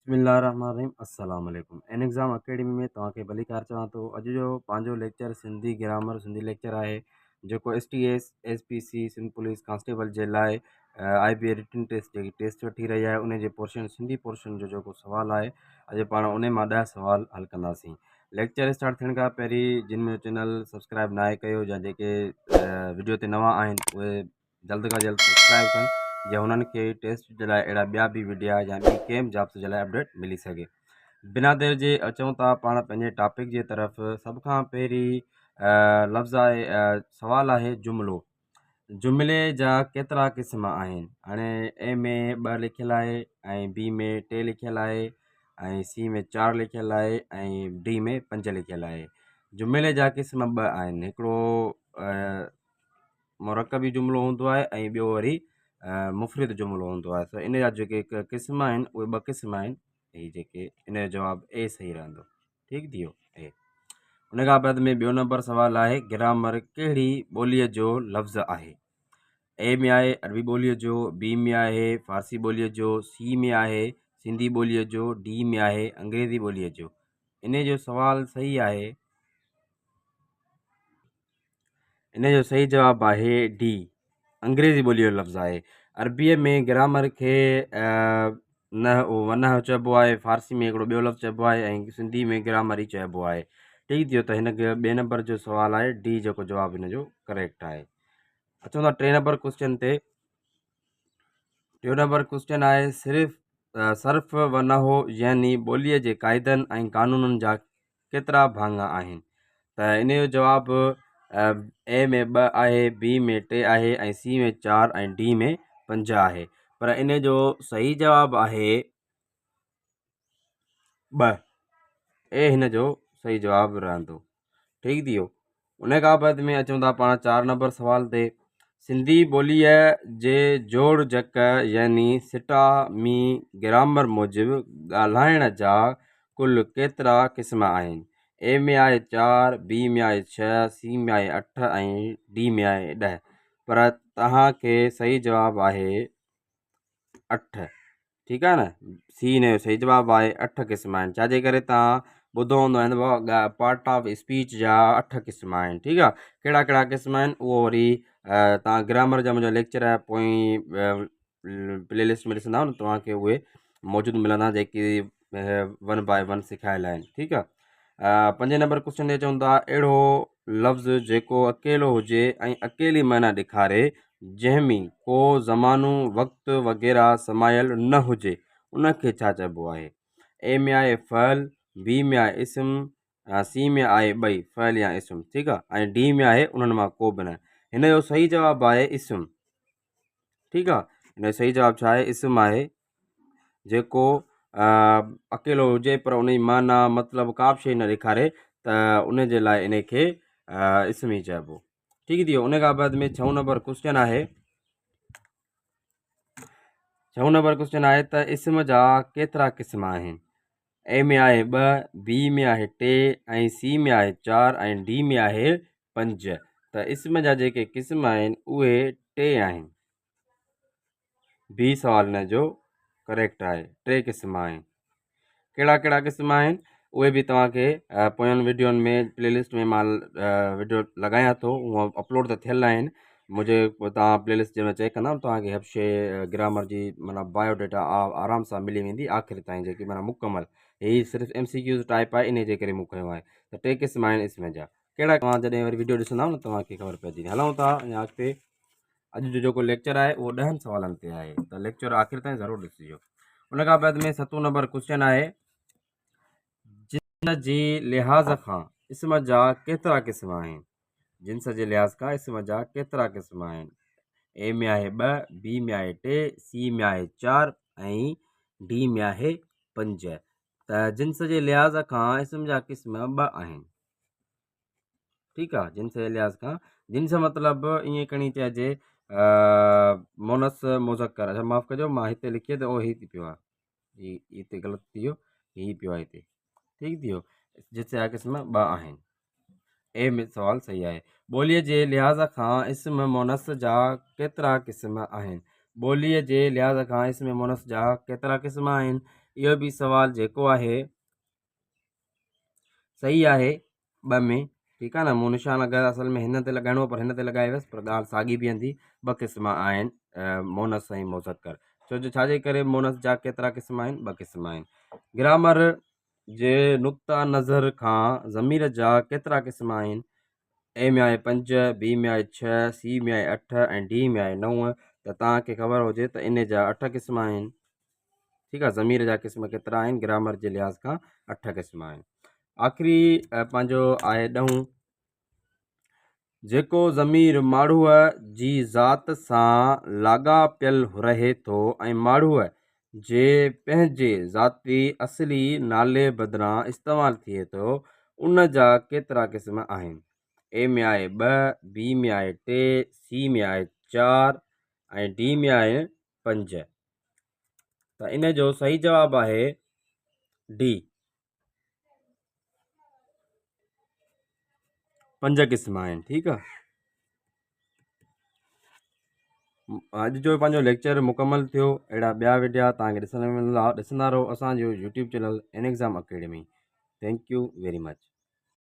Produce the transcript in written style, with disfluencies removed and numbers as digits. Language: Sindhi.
بسم الله الرحمن الرحيم السلام عليڪم اين ايگزام اڪيڊمي ۾ توهان کي ڀليڪار چوان ٿو اڄ جو پنهنجو lecture Sindhi grammar Sindhi lecture آهي جيڪو S T S S P C Sindh police constable جي لاء آء بي اي رٽن ٽيسٽ جيڪي ٽيسٽ وٺي رهي آهي ان جي پورشن سنڌي پورشن جو جيڪو سوال آهي اڄ پاڻ ان مان 10 سوال حل ڪنداسين ليڪچر اسٽارٽ ٿيڻ کان پهرين جن منهنجو چينل سبسڪرائب ناهي ڪيو يا جيڪي وڊيو تي نوان آهن اهي جلد کان جلد سبسڪرائب ڪن جي هنن کي ٽيسٽ جي لاء اهڙا ٻيا به وڊيا يا ٻي ڪنهن به جابس جي لاء اپڊيٽ ملي سگهي بنا دير جي اچون ٿا پاڻ پنهنجي ٽاپڪ جي طرف سڀ کان پهرين لفظ آهي سوال آهي جملو جملي جا ڪيترا قسم آهن هاڻي اي ۾ ٻه لکيل آهي ۽ بي ۾ ٽي لکيل آهي ۽ سي ۾ چار لکيل آهي ۽ ڊي ۾ پنج لکيل آهي جملي جا قسم ٻه آهن هڪڙو مرڪبي جملو هوندو آهي ۽ ٻيو وري مفرد جملو هوندو آهي ته ان جا جيڪي قسم آهن اهي ٻه قسم آهن هي جيڪي ان جو جواب اي صحيح رهندو ٺيڪ ٿي ويو اي ان کان بعد ۾ ٻيو نمبر سوال آهي گرامر ڪهڙي ٻوليء جو لفظ آهي اي ۾ آهي عربي ٻوليء جو بي ۾ آهي فارسي ٻوليء جو سي ۾ آهي سنڌي ٻوليء جو ڊي ۾ آهي انگريزي ٻوليء جو ان جو سوال صحيح آهي ان جو صحيح جواب آهي ڊي انگريزي ٻوليء جو لفظ آهي. عربيء ۾ گرامر کي نحو ونحو چئبو آهي، فارسي ۾ هڪڙو ٻيو لفظ چئبو آهي ۽ سنڌي ۾ گرامر ئي چئبو آهي. ٺيڪ ٿي ويو ته هن کي ٻئي نمبر جو سوال آهي ڊي جيڪو جواب هن جو ڪريڪٽ آهي. اچون ٿا ٽئين نمبر ڪوشچن تي. ٽيون نمبر ڪوشچن آهي صرف صرف و نحو يعني ٻوليء جي قاعدن ۽ قانونن جا ڪيترا ڀاڱا آهن؟ ته ان جو جواب اي ۾ ٻه آهي، بي ۾ ٽي آهي ۽ سي ۾ چار ۽ ڊي ۾ پنج آهي. پر ان جو صحيح جواب آهي ٻه. اي هن جو صحيح جواب رهندو. ٺيڪ ٿي ويو. ان کان بعد ۾ اچون ٿا پاڻ چار نمبر سوال تي سنڌي ٻوليء جي جوڙجڪ يعني سٽا ۾ گرامر موجب ڳالهائڻ جا ڪل ڪيترا قسم آهن؟ اي ۾ آهي چار، بي ۾ آهي ڇهه، سي ۾ آهي اٺ ۽ ڊي ۾ آهي 10. پر توهان کي صحيح جواب آهي اٺ. ٺيڪ آهي نه سي هن جو صحيح جواب آهي اٺ قسم آهن ڇاجي ڪري تان ٻڌو هوندو آهن پارٽ آف اسپيچ جا اٺ قسم آهن ٺيڪ آهي ڪهڙا ڪهڙا قسم آهن اهو وري تان گرامر جا منهنجا ليڪچر پوئين پلي لسٽ ۾ ڏسندا نه توهان کي اهي موجود ملندا جيڪي ون باء ون سکايل آهن ٺيڪ آهي پنجين نمبر ڪوشچن تي چون ٿا اهڙو لفظ جيڪو اڪيلو هجي ۽ اڪيلي معنيٰ ڏيکاري جنهن ۾ ڪو زمانو وقت وغيره سمايل نه هجي ان کي ڇا چئبو آهي؟ اي ۾ آهي فعل، بي ۾ آهي اسم، سي ۾ آهي ٻئي فعل يا اسم ٺيڪ آهي ۽ ڊي ۾ آهي انهن مان ڪو به نه. هن جو صحيح جواب آهي اسم ٺيڪ آهي هن جو صحيح جواب ڇا آهي اسم آهي جيڪو اڪيلو هجي پر ان جي معنيٰ مطلب ڪا به شيء نه ڏيکاري ته ان جي لاء ان کي اسم ئي چئبو ٺيڪ ٿي ويو ان کان بعد ۾ ڇهون نمبر ڪوشچن آهي ڇهون نمبر ڪوشچن آهي ته اسم جا ڪيترا قسم آهن اي ۾ آهي ٻه بي ۾ آهي ٽي ۽ سي ۾ آهي چار ۽ ڊي ۾ آهي پنج ته اسم جا جيڪي قسم آهن اهي ٽي آهن بي سوال هن جو ڪريڪٽ آهي ٽي قسم آهن ڪهڙا ڪهڙا قسم آهن اهي به توهان کي پوين وڊيون ۾ پلي لسٽ ۾ مان وڊيو لڳايان ٿو هونء اپلوڊ ته ٿيل آهن منهنجي توهان پلي لسٽ جنهن ۾ چيڪ ڪندا توهان کي هر شي گرامر جي معنيٰ بايو ڊيٽا آرام سان ملي ويندي آخر تائين جيڪي معنيٰ مڪمل هي صرف ايم سي ڪيوز ٽائپ آهي ان جي ڪري مون کنيو آهي ته ٽي قسم آهن اسم جا ڪهڙا توهان جڏهن وري وڊيو ڏسندا نه توهان کي خبر پئجي ويندي هلون ٿا اڃا اڳتي اڄ جو جيڪو ليڪچر آهي اهو 10 سوالن تي آهي ته ليڪچر آخر تائين ضرور ڏسجو ان کان بعد ۾ ستون نمبر ڪوشچن آهي جنس جي لحاظ کان اسم جا ڪيترا قسم آهن جنس جي لحاظ کان اسم جا ڪيترا قسم آهن اي ۾ آهي ٻه بي ۾ آهي ٽي سي ۾ آهي چار ۽ ڊي ۾ آهي پنج ته جنس جي لحاظ کان اسم جا قسم ٻه آهن ٺيڪ آ جنس جي لحاظ کان جنس مطلب ائين کڻي چئجي مونس مذڪر اچھا معاف ڪجو مان هتي لکي ته او هي ٿي پيو آ هي هتي غلط ٿي ويو هي پيو آ هتي ٺيڪ ٿي ويو جنس جا قسم ٻه آهن اي ۾ سوال صحيح آهي ٻوليء جي لحاظ کان اسم مونس جا ڪيترا قسم آهن ٻوليء جي لحاظ کان اسم مونس جا ڪيترا قسم آهن؟ اهو به سوال جيڪو آهي صحيح آهي ٻه ۾ ٺيڪ آهي نه مون نشان اگر اصل ۾ هن تي لڳائڻو پر هن تي لڳائي ويس پر ڳالهه ساڳي بيهندي ٻه قسم آهن مونس ۽ مذڪر ڇو جو ڇاجي ڪري مونس جا ڪيترا قسم آهن ٻه قسم آهن گرامر جي نقطه نظر کان ضمير جا ڪيترا قسم آهن اي ۾ آهي پنج بي ۾ آهي ڇهه سي ۾ آهي اٺ ۽ ڊي ۾ آهي نو ته توهان کي خبر هجي ته ان جا اٺ قسم آهن ٺيڪ آهي ضمير جا قسم ڪيترا آهن گرامر جي لحاظ کان اٺ قسم آهن آخري پنهنجو آهي ڏهون جيڪو ضمير ماڻهوء جي ذات سان لاڳاپيل رهي ٿو ۽ ماڻهوء جي پنهنجي ذاتي اصلي نالي بدران استعمال ٿئي ٿو ان جا ڪيترا قسم آهن اي ۾ آهي ٻه بي ۾ آهي ٽي سي ۾ آهي چار ۽ ڊي ۾ آهي پنج ته ان جو صحيح جواب آهي ڊي پنج قسم آهن ٺيڪ آ اڄ جو پنهنجو ليڪچر مڪمل ٿيو اهڙا ٻيا وڊيا توهان کي ڏسڻ ملندا ڏسندا رهو اسانجو YouTube channel N exam academy thank you very much.